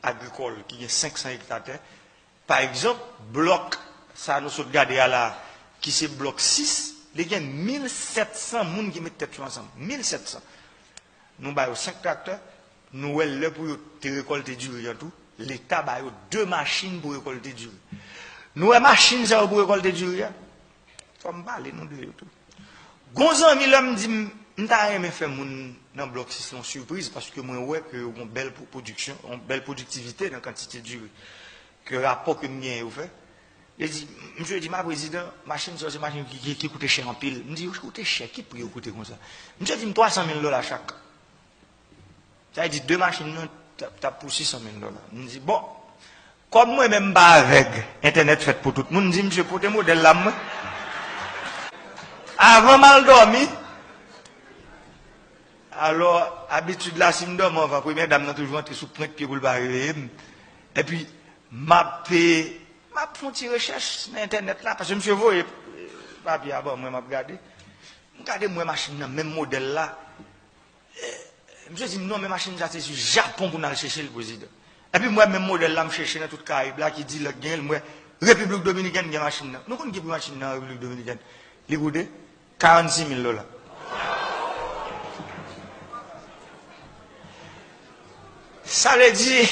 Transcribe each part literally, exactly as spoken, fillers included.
agrikòl ki gen senk san ekta tè. Pa egzanp, blòk sa nou sot gade a la, ki se blòk sis, li gen mil sèt san moun ki met tèt yo ansanm. Mil sèt san. Nou ba yo senk traktè, nou wè lè pou yo te rekòlte diri an tou, Leta ba yo de machin pou rekòlte diri. Nou wè machin sa yo pou rekòlte diri a, fò m pale nou de yo tou. Gon zanmi lè m di m, m ta renmen fè moun nan blòk sis lan yon sipriz, paske mwen wè ke yo gon bèl pwodiksyon, yon bèl pwodiktivite nan kantite diri ke rapò ke m genyen yo fè. Yo di, misye di, ma prezidan, machin sa yo se machin ki, ki, ki koute chè anpil. M di, yo koute chè, ki pri yo koute konsa? Misye di m twa san mil dola chak. Sa vle di de machin nan t ap, t ap pou sis san mil dola. M di, bon, kòm mwen menm m pa avèg, entènèt fèt pou tout moun, m di, misye, pote modèl la mwen. Avan m al dòmi, alò, abitid la, si m dòmi anvan, premyè dam nan toujou antre sou pwent pye pou l pa reveye m. Epi, m ap, m ap fè yon ti rechèch nan entènèt la, paske misye voye papye a ban mwen, m ap gade. M gade, m wè machin nan, menm modèl la. Misye di m, non, men machin sa se sou Japon pou n al chèche l, prezidan. Epi m wè menm modèl la, m chèche nan tout Karayib la, ki di lòt genyen l, m wè Repiblik Dominikèn gen machin nan. Nou konn ki pri machin nan Repiblik Dominikèn? Li koute karannsis mil dola. Sa vle di,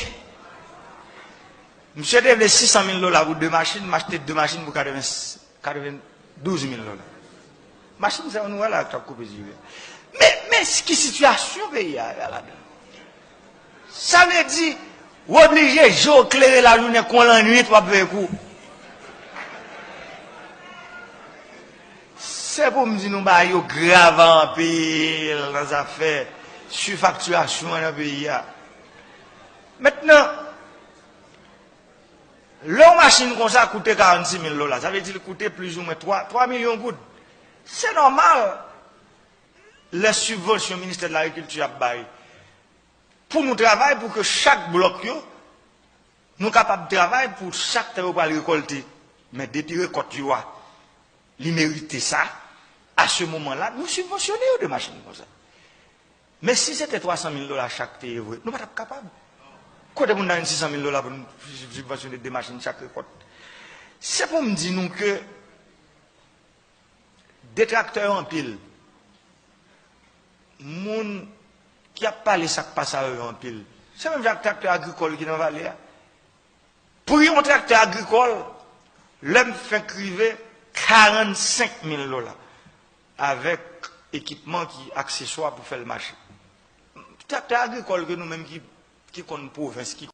misye te vle sis san mil dola pou de machin, m achte de machin pou katreven, katrevendouz mil dola. Machin sa yo nou wè la k ap koupe diri a. Men, men ki sitiyasyon peyi a ye ladan? Sa vle di, w oblije je w klere lajounen kon lannwit w ap veye kou. Se pou m di nou bagay yo grav anpil nan zafè sifaktirasyon an nan peyi a. Mentnan, lè yon machin konsa koute karannsis mil dola, sa vle di li koute plizoumwen twa, twa milyon goud. Se nòmal, lè sibvansyon Ministè de Lagrikilti ap bay, pou nou travay pou ke chak blòk yo, nou kapab travay pou chak tan yo pral rekòlte. Men depi rekòt yo a, li merite sa, a se moman la, nou sibvansyone yo de machin konsa. Men si se te twa san mil dola chak te ye vre, nou pa t ap kapab. Kote pou n ta jwenn sis san mil dola pou n sibvansyone de machin chak rekòt? Se pou m di nou ke detraktè yo anpil. Moun ki ap pale sa k pa sa yo, yo anpil. Se menm jan ak traktè agrikòl ki nan vale a. Pri yon traktè agrikòl, lè m fenk rive, karannsenk mil dola, avèk ekipman ki akseswa pou fè l mache. Traktè agrikòl ke nou menm ki, ki konn pwovens, ki